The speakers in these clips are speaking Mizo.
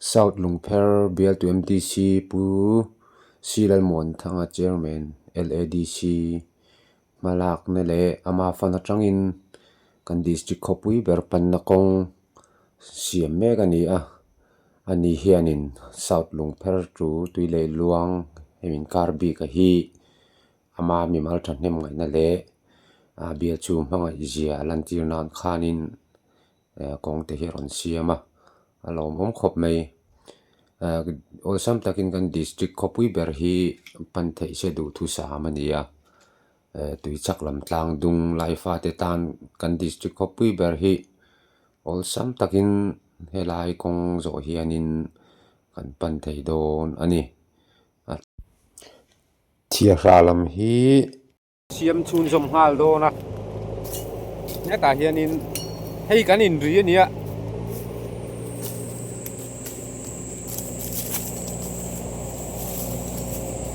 South Lungpher bialtu MDC Pu C Lalmuanthanga Chairman LADC hmalakna leh ama fan atangin kan district khawpui ber panna kawng siam mek a ni a ani hianin South Lungpher chu tui leh luang hemi inkar bik a hi ama mimal thahnem ngaihna leh a bial chu hmangaih zia a lantir nan khanin kawng te hi a rawn siam a a lawmawm khawp mai awlsam takin kan district khawpui ber hi pan theih se duhthusam a ni a tui chak lam tlang dung lai fate tan kan district khawpui ber hi awlsam takin helai kawng zawh hianin kan pan thei dawn a ni. Thiahra lam hi. Siam chhunzawm nghal dawn a hetah hianin hei kan inri a nia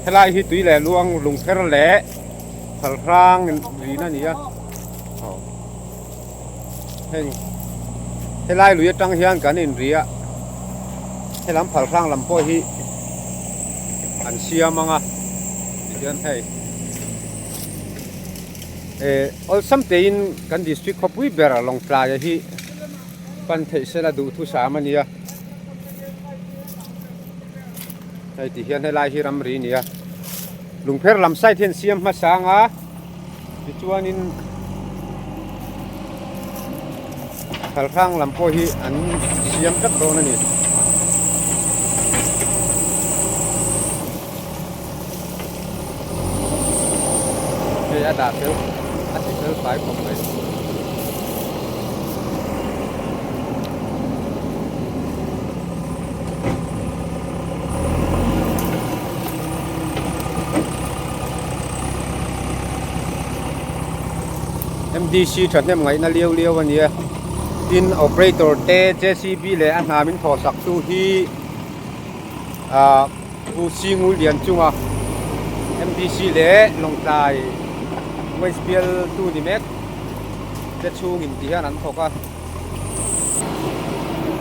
helai hi tui leh luang lungpher leh phal hrang rina a ni a heng helai lui atang hian kan inri a helam phal hrang lam pawh hi an siam ang a tihian hei eh awlsam tein kan district khawpui ber Lawngtlai a hi pan theih sela duhthusam a nia hei tihian helai hi ramri a ni a lungpher lam side hian siam hmasa ang a. Tichuanin thalhrang lam pawh hi an siam tlat dawn a ni. Hei a dah fel a ti fel fai khawp mai. MDC thahnem ngaihna liau liau a nia tin operator te JCB leh a hna min thawh sak tu hi ahh Pu Singul Lian chunga MDC leh Lawngtlai West bial tu ni mek te chhungin ti hian an thawk a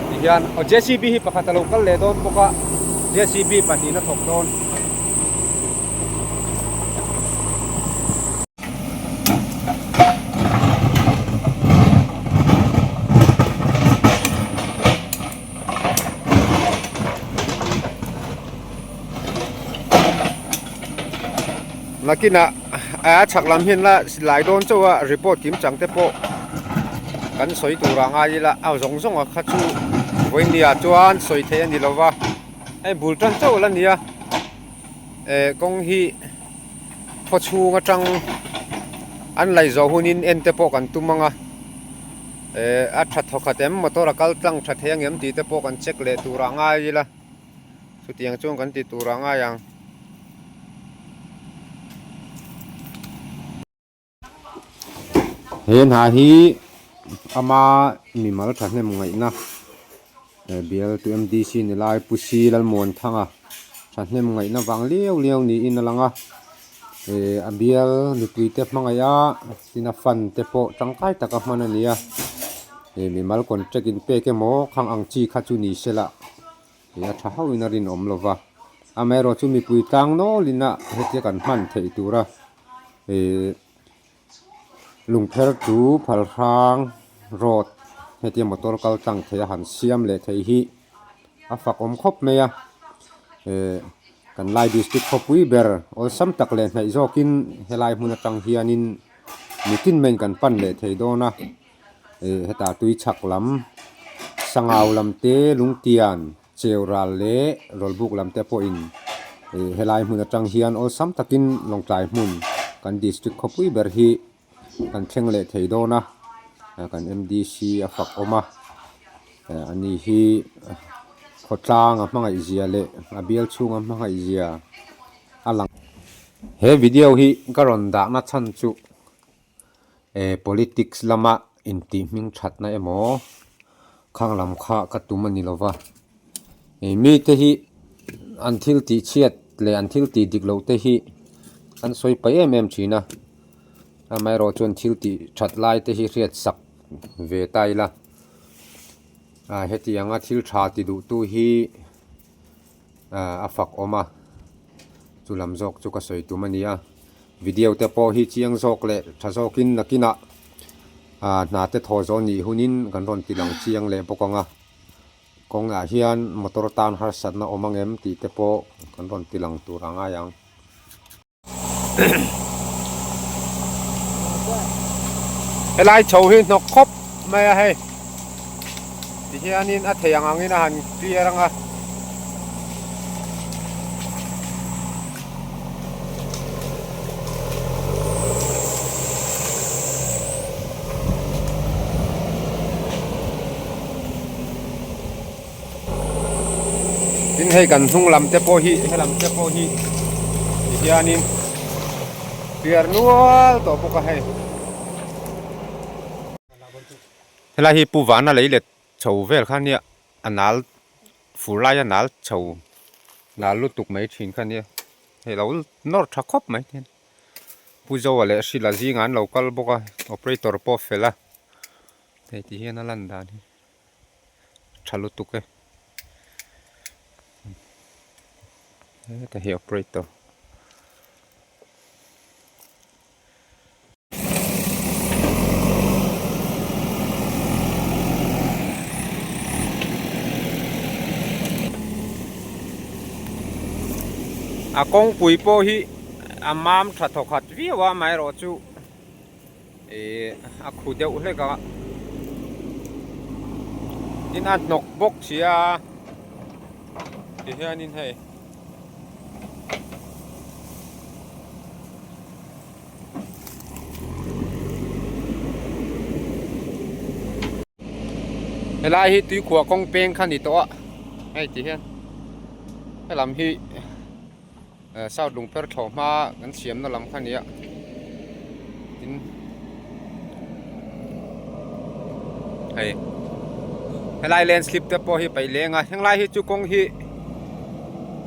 tihian aw JCB hi pakhat a lo kal leh dawn bawk a JCB pahnihin a thawk dawn. Nakinah a chhak lam hian la lai dawn chauh a report kim chang te pawh kan sawi tur ah ngai ila a zawng zawng a kha chu vawinia chuan sawi theih a ni lo va hei bul tan chauh la ni a eh kawng hi khaw chhung atang an laih zawh hunin en te pawh kan tum ang a eh a tha thawkhat em motor a kal tlang tha thei ang em tih te pawh kan check leh tur ah ngai ila. Chutiang chuan kan ti tur a ngai ang. He hna hi ama mimal thahnem ngaihna bial tu MDC ni lai Pu Si Lalmuanthanga thahnem ngaihna vang liau liau niin a lang a. A bial mipui te hmangaih a tin a fund te pawh tangkai taka hman a ni a. Mimal contract in pek emaw khang ang chi kha chu ni se lah. Ih a tha hauhin a rinawm lo va, amaherawh chu mipui tlang nawlin a hetia kan hman theih tura ih lungpher chu phal hrang road hetia motor kal tlang thei a han siam leh thei hi a fak awm khawp mai a ih kan lai district khawpui ber awlsam tak leh hnaih zawkin helai hmun atang hianin mitin maiin kan pan leh thei dawn a. Ih hetah tui chhak lam sangau lam te lungtian cheu ral leh rawlbuk lam te pawhin ih helai hmun atang hian awlsam takin Lawngtlai hmun kan district khawpui ber hi kan thleng leh thei dawn a kan MDC a fak awm a ani hi khawtlang a hmangaih zia leh a bial chhung a hmangaih zia a lang. He video hi ka rawn dahna chhan chu. Eh politics lama intih hming thatna emaw khang lam kha ka tum a ni lo va ih mite hi an thil tih chhiat leh an thil tih dik loh te hi an sawi paih em em thin a amaherawh chuan thil tih that lai te hi hriat sak ve ta ila ah hetianga thil tha ti duh tu hi. a fak awm a chu lam zawk chu ka sawi tum a ni a video te pawh hi chiang zawk leh tha zawkin nakinah ah hna te thaw zawh nih hunin kan rawn ti lang chiang leh bawk ang a kawngah hian motor tan harsatna awm ang em tih te pawh kan rawn ti lang tur a ngai ang. Helai chho hi hnawk khawp mai a hei tihianin a thei ang angin a han clear ang a. Tin hei kan hnung lam te pawh hi helam te pawh hi ti hianin piar nual tawh bawk a hei. Helai hi Pu Vana lei let chho vel kha nia a nal fur laia nal chho nal lutuk mai thin kha nia hei lo nawr tha khawp mai hian Pu Zoa leh Hrila zingah an lo kal bawk a operator pawh a fel a hei ti hian a lan dan hi. tha lutuk e heta hi operator a kawngpui pawh hi a mam tha thawkhat viau a amaherawhchu Ihh a khu deuh hlek a tin a hnawk bawk si a tihianin hei helai hi tuikhuah kawng peng kha ni tawh a hei tihian helam hi. South Lungpher thlawh hma kan siamna lam kha a ni a tin hei helai land slip te pawh hi paih leng a henglai hi chu kawng hi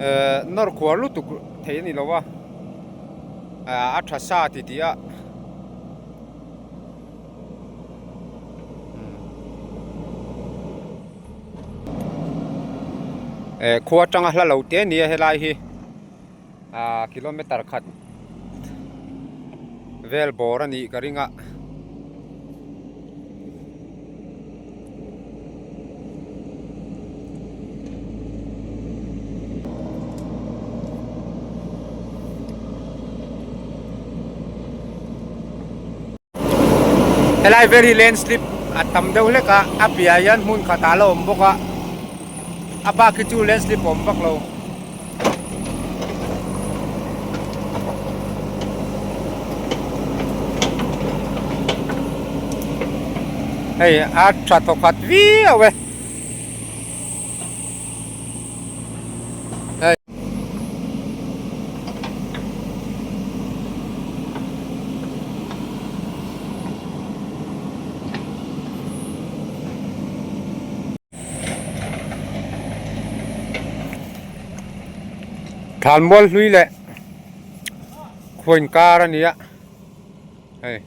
ehh nawr khuar lutuk thei a ni lo a a tha sa ti tih a. Eh khua atanga hla lo te ania helai hi ah kilometer khat vel bawr a nih ka ring a. Helai vel hi landslip a tam deuh hlek a a piah hian hmun khatah a la awm bawk a a bak hi chu landslip a awm vak lo. Hei a tha thawkhat viau e. Thlanmual hlui leh khuain kar a ni a hei.